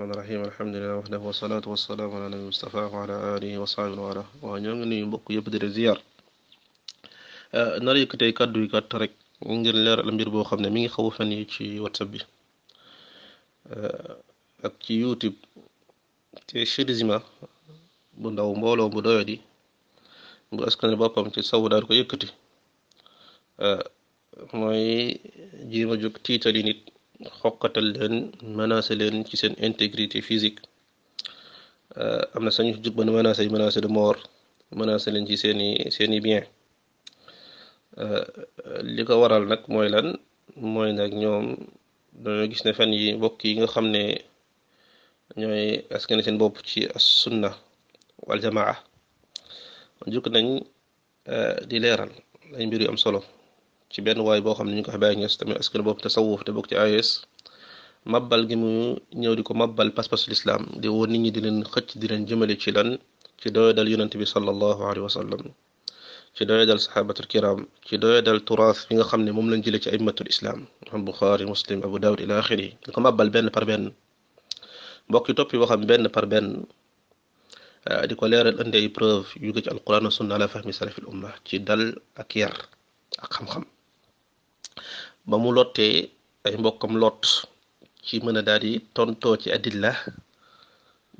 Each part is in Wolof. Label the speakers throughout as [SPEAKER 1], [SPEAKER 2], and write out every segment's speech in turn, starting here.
[SPEAKER 1] الرحمن الرحيم الحمد لله وحده والصلاة والسلام على نبي المصطفى وعلى آله وصحبه وله waaw ñoo ngi nuyu mbokk yëpp di leen ziar nar yëkkatee kàddu yi gàtt rek ngir leeral mbir boo xam ne mi ngi xaw fan yi ci WhatsApp bi ak ci YouTube te Chérissima bu ndaw mbooloo bu doyadi bu askan boppam ci saw daal ko yëkkati mooy jéem a jóg tiitali nit xokkatal leen menacé leen ci seen intégrité physique am na sañu jóg ba menacé de mort menacé leen ci seeni bien li ko waral nag mooy lan mooy nag ñoom dañoo gis ne fan yi mbokk yi nga xam ne ñooy askan seen bopp ci as sunna wal jamaa jóg nañ di leeral ay mbir yu am solo ci benn waay boo xam ne ñu ko xamee ñes tamit askan bopp tasawuf te bokk ci AES mabbal gi mu ñëw di ko mabbal pas-pasu lislaam di woo nit ñi di leen xëcc di leen jëmale ci lan ci doyadal yonent bi sallallahu alayhi wa sallam ci doyadal saxaabatul kiram ci doyadal turaas bi nga xam ne moom lañ jële ci aymatul islam xam Buxaari Muslim Abu Dawud ila axiri di ko mabbal benn par benn mbokk yi topp yi waxam benn par benn di ko leeral indi ay preuve yu ko ci alquran wa sunna ala fahmi salafil umma ci dal ak yar ak xam-xam ba mu lottee ay mbokkam lot ci mën a daal di tontoo ci adilla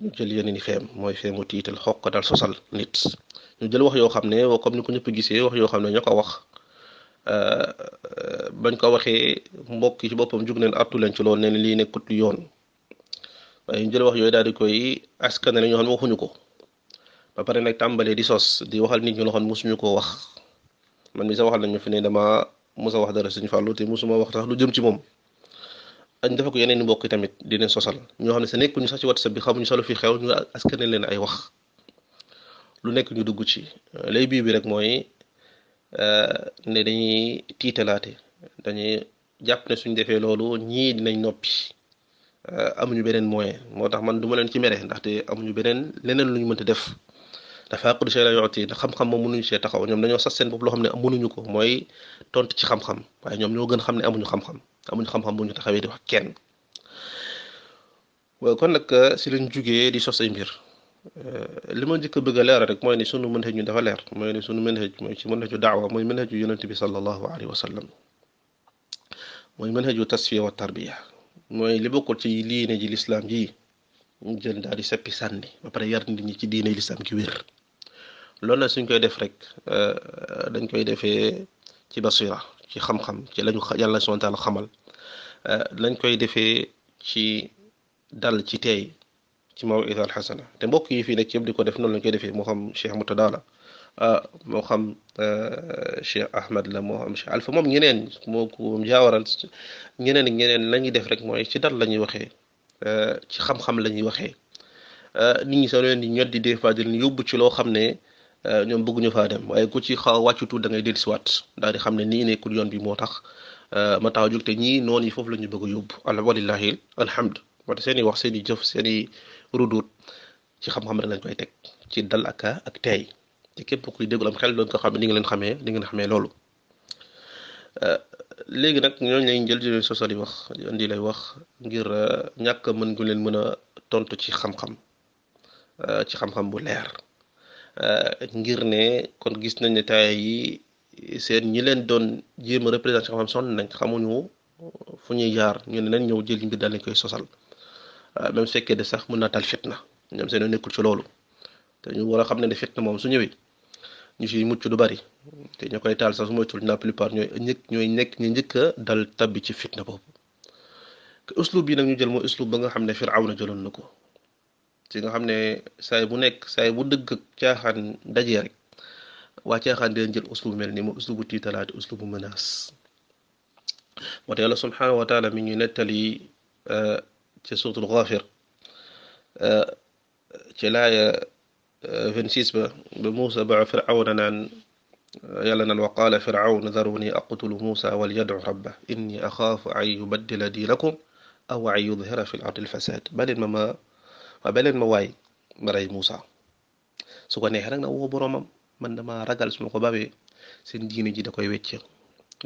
[SPEAKER 1] ñu jël yeneen i feem mooy feemu tiital xokk dal sosal nit ñu jël wax yoo xam ne comme ni ko ñëpp gisee wax yoo xam ne ñoo ko wax bañ ko waxee mbokk yi ci boppam jug neen artu leen ci loolu ne lii nekkut yoon waaye ñu jël wax yooyu daal di koy askanale ñoo xam ne waxuñu ko ba pare nag tàmbalee di sos di waxal nit ñu loo xam ne mosuñu koo wax man mi sa waxal nañu fi ne dama musa wax dara Sëñ Fallu te musuma wax tax lu jëm ci moom añ dafa ko yeneen i mbokk tamit di leen sosal ñoo xam ne sa nekkuñu sax ci WhatsApp bi xamuñu solo fi xew ñu askane leen ay wax lu nekk ñu dugg ci lay bii bi rek mooy ne dañuy tiitalaate dañuy jàpp ne suñ defee loolu ñii dinañ noppi amuñu beneen moyen moo tax man duma leen ci mere ndaxte amuñu beneen leneen lu ñu mënta def dafa aqudu shay la yooti ndax xam-xam moom mënuñu see taxaw ñoom dañoo sas seen bopp loo xam ne mënuñu ko mooy tontu ci xam-xam waaye ñoom ñoo gën xam ne amuñu xam-xam bu ñu taxawee di wax kenn waaw kon nag si lañ jugee di sos ay mbir li ma njëkk a bëgg a leeral rek mooy ne sunu manhaj ñu dafa leer mooy ne sunu manhaj mooy ci manhaju daawa mooy manhaju yonent bi sallallahu alayhi wa sallam mooy manhaju tasfiya wa tarbiya mooy li bokkul ci diine ji lislaam ji ñu jël daal di seppi sànni ba pare yar nit ñi ci diine lislaam ki wér loolu nag suñ koy def rek dañ koy defee ci basira ci xam-xam ci lañu yàlla subhanahu wa taala xamal lañ koy defee ci dal ci teey ci mawida al xasana te mbokk yi fii nekk yëpp di ko def noonu lañ koy defee moo xam Cheikh Murtada la moo xam Cheikh Ahmed la moo xam Cheikh Alpha moom ñeneen moo ko jaawaral ñeneen ak ñeneen la ñuy def rek mooy ci dal la ñuy waxee ci xam-xam la ñuy waxee nit ñi soo leen di ñot di des fois di leen yóbbu ci loo xam ne ñoom bëgguñu faa dem waaye ku ci xaw a wàccu tuut da ngay dellusiwaat daal di xam ne nii nekkul yoon bi moo tax ma tax a jóg te ñii noonu yi foofu la ñu bëgg a yóbbu walillahi alhamd wante seen i wax seen i jëf seen i ruduut ci xam-xam rek lañ koy teg ci dal ak teey te képp kuy déglu am xel doon ko xam ne di ngeen xamee loolu léegi nag ñooñu lañ jël di leen sosal yi wax indi lay wax ngir ñàkk mën gu leen mën a tontu ci xam-xam bu leer ngir ne kon gis nañ ne taay yi seen ñi leen doon jéem a représenté xam-xam sonn nañ xamuñu fu ñuy jaar ñu ne nañ ñëw jël mbir daal lañ koy sosal même su fekkee de sax mën naa taal fitna ñoom seen nekkul ci loolu te ñu war a xam ne ne fitna moom su ñëwee ñu ci mucc du bari te ñoo koy taal sax su moytul la plupart ñooy nekk ñu njëkk a dal tabbi ci fitna boobu que uslub bi nag ñu jël mooy uslub ba nga xam ne Firawna jëloon na ko ci nga xam ne saay bu nekk saay bu dëgg ak caaxaan dajee rek waa caaxaan dinañ jël uslub mel ni mooy uslubu tiitalaate uslubu menace moo tax yàlla subhanahu wa taala mi ngi nettali ci suuratul Gaafir ci laaya 26 ba Muusa ba Firawna naan yàlla naan wa qaala Firawna daruni aqtulu Muusa walyad'u rabbah inni axaafu an yubaddila diinakum aw an yudhira fi l ardi lfasad baleen ma waay ma rey Muusa su ko neexee nag na woo boroomam man dama ragal su ma ko bawee seen diine ji da koy wecc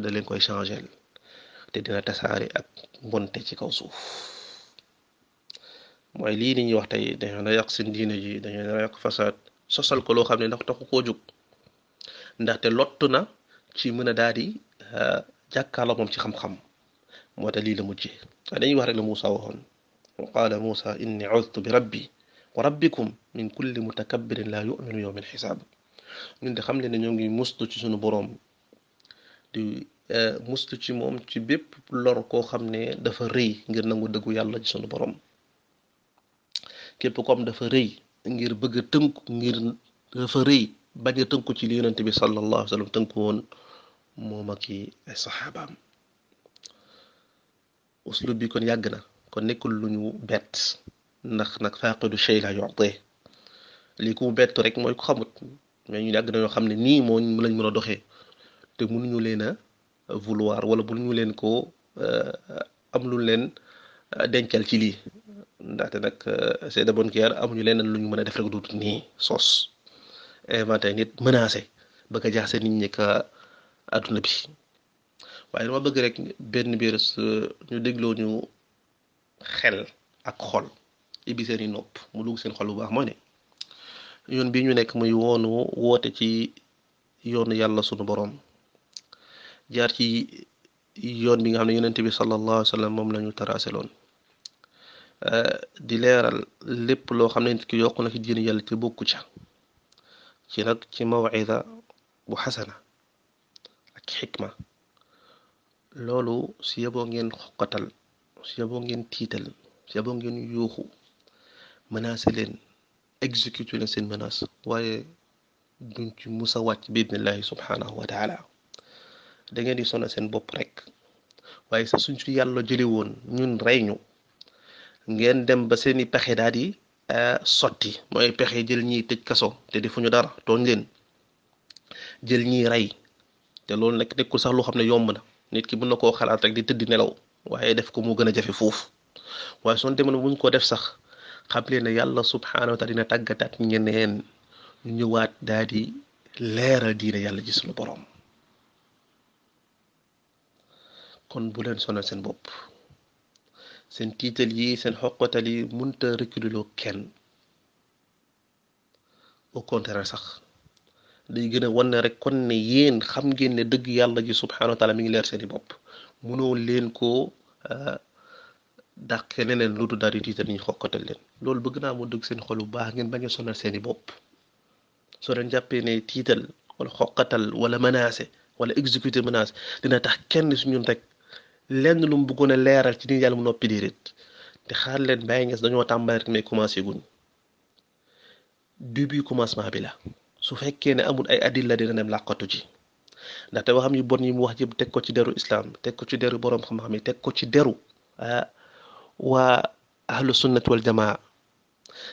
[SPEAKER 1] da leen koy changel te dina tasaare ak mbonte ci kaw suuf mooy lii ni ñuy wax tey dañoo na yàq seen diine ji dañoo na yàq fasaad sosal ko loo xam ne ndax taxu koo jóg ndaxte lottu na ci mën a daal di jàkkaarloo moom ci xam-xam moo tax lii la mujjee dañuy wax rek la Muusa waxoon wa qaala Muusa inni udtu bi rabbi wa rabbikum min kulli mutakabbirin laa yuminu yawma alxisaab ñun de xam leen ne ñoo ngi mustu ci suñu boroom di mustu ci moom ci bépp lor koo xam ne dafa rëy ngir nangu dëggu yàlla ci suñu boroom képp comme dafa rëy ngir bëgg a tënku ngir dafa rëy bañ a tënku ci li yonent bi sallallahu alayhi wa sallam tënku woon moom ak i ay saxaabaam uslub bi kon yàgg na kon nekkul lu ñu bett ndax nag faaqidu shay la yu'ti lii ku mu bettu rek mooy ko xamut mais ñu yàgg nañoo xam ne nii moo lañ mën a doxee te mënuñu leen a vouloir wala mënuñu leen ko am lu leen dencal ci lii ndaxte nag c'est de bonne guerre amuñu leneen lu ñu mën a def rek du nii sos inventé nit menacé bëgg a jaxase nit ñi ka àdduna bi waaye dama bëgg rek benn biir ñu dégloo ñu xel ak xol ibi seen i nopp mu dugg seen xol bu baax mooy ne yoon bi ñu nekk muy woonu woote ci yoonu yàlla sunu boroom jaar ci yoon bi nga xam ne yonent bi sallallahu alayhi wa sallam moom la ñu tracé loon di leeral lépp loo xam ne nit ki yokku na ci diine yàlla te bokku ca ci nag ci mawida bu xasana ak xikma loolu si yeboo ngeen xoqatal si yeboo ngeen tiital si yeboo ngeen yuuxu menacé leen exécuté leen seen menace waaye duñ ci musa wàcc bi idnillahi subhanahu wa taala da ngeen di sonal seen bopp rek waaye sax suñ ci yàlla jële woon ñun rey ñu ngeen dem ba seeni pexe daal di sotti mooy pexe jël ñiy tëj kaso te defuñu dara tooñ leen jël ñiy rey te loolu nag nekkul sax loo xam ne yomb na nit ki mën na koo xalaat rek di tëdd nelaw waaye def ko moo gën a jafe foofu waaye soon demoon buñ ko def sax xam leen ne yàlla subhanahu wa taala dina tàggataat ñeneen ñu ñëwaat daal di leeral diine yàlla ji suñu boroom kon bu leen sonal seen bopp seen tiital yi seen xoqatal yi mënta reculer loo kenn au contraire sax day gën a wan rek kon ne yéen xam ngeen ne dëgg yàlla ji subhanahu wa taala mi ngi leer seeni bopp mënoo leen koo dàq neneen lu dul daal di tiital ñu xoqatal leen loolu bëgg naa mu dëgg seen xol bu baax ngeen bañ a sonal seeni bopp soo leen jàppee ne tiital wala xoqatal wala menacé wala exécuter menace dina tax kenn su ñun rek lenn lu mu bëggoon a leeral ci ni yàlla mu noppi déedéet te xaar leen bàyyi ngees dañoo tàmbali rek mais commencé guñ début commencement bi la su fekkee ne amul ay adilla dina dem làqatu ci ndaxte waxam yu bon yi mu wax yëpp teg ko ci deru islam teg ko ci deru boroom xam-xam yi teg ko ci deru waa ahlu sunnati wal jamaa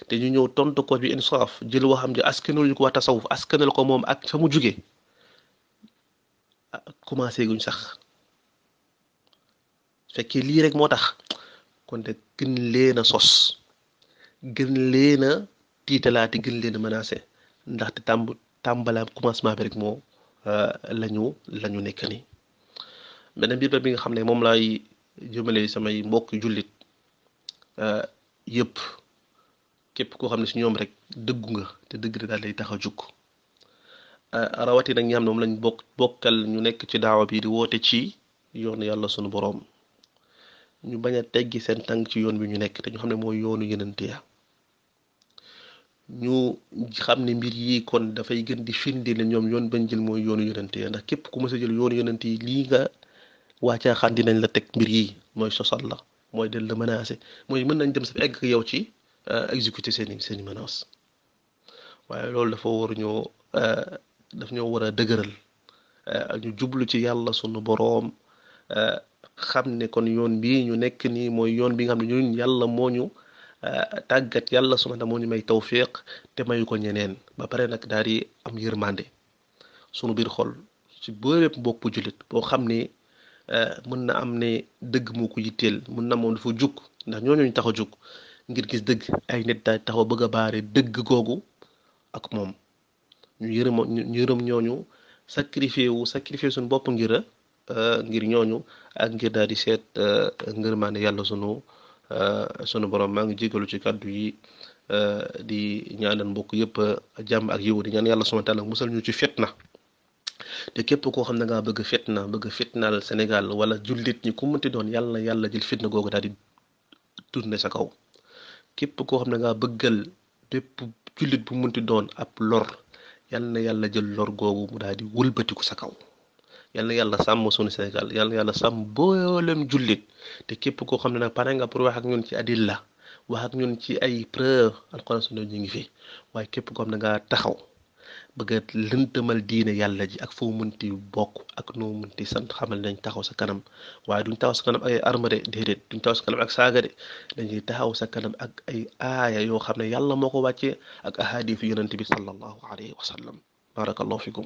[SPEAKER 1] te ñu ñëw tontu ko bi insaaf jël waxam ji askanal ñu ko waa tasawuf askanal ko moom ak fa mu jugee commencé guñ sax fekkee lii rek moo tax kon de gën leen a sos gën leen a tiitalaati gën leen a menacé ndaxte tàmbalaam commencement bi rek moo lañu nekk ni beneen biir bi nga xam ne moom laay jëmale samay mbokk jullit yëpp képp koo xam ne si ñoom rek dëggu nga te dëgg da daal lay tax a jug rawati nag ñi xam ne moom lañ bokkal ñu nekk ci daawa bi di woote ci yoonu yàlla sunu boroom ñu bañ a teggi seen tànk ci yoon bi ñu nekk te ñu xam ne mooy yoonu yenente ya ñu xam ne mbir yi kon dafay gën di firnde ne ñoom yoon bañ jël mooy yoonu yenente ya ndax képp ku mës a jël yoonu yenente yi lii nga wàccaa xam dinañ la teg mbir yi mooy sosal la mooy del la menacé mooy mën nañ dem sa egg yow ci exécuter seeni menace waaye loolu dafa war ñoo daf ñoo war a dëgëral ñu jublu ci yàlla sunu boroom xam ne kon yoon bii ñu nekk nii mooy yoon bi nga xam ne ñun yàlla moo ñu tàggat yàlla subhanahu moo ñu may tawfiq te mayu ko ñeneen ba pare nag daal di am yërmande sunu biir xol ci bépp mbokku jullit boo xam ne mën na am ne dëgg moo ko yitteel mën na moom dafa jug ndax ñooñu ñu tax a jug ngir gis dëgg ay nit daal taxaw bëgg a baare dëgg googu ak moom ñu yërëm ñooñu sacrifié suñu bopp ngir ñooñu ak ngir daal di seet ngërmaane yàlla sunu sunu borom maa ngi jégalu ci kàddu yi di ñaanal mbokk yëpp jàmm ak yiw di ñaan yàlla subhanahu wa taala musal ñu ci fitna te képp koo xam ne ngaa bëgg fitna bëgg fitnaal Sénégal wala jullit ñi ku mënti doon yàlla na yàlla jël fitna googu daal di tourné sa kaw képp koo xam ne ngaa bëggal bépp jullit bu mënti doon ab lor yàlla na yàlla jël lor googu mu daal di wëlbatiku sa kaw yàlla na yàlla sàmm sunu Sénégal yàlla na yàlla sàmm boolem jullit te képp koo xam ne nag pare nga pour wax ak ñun ci adilla wax ak ñun ci ay preuve alxuraan sunna ñu ngi fi waaye képp koo xam ne ngaa taxaw bëgg a lëntëmal diine yàlla ji ak foo mënti bokk ak noo mënti sant xamal nañ taxaw sa kanam waaye duñ taxaw sa kanam ak ay arme de déedéet duñ taxaw sa kanam ak saaga de dañuy taxaw sa kanam ak ay aaya yoo xam ne yàlla moo ko wàccee ak ahadithu yonente bi sallallahu alayhi wa sallam barakallahu fikum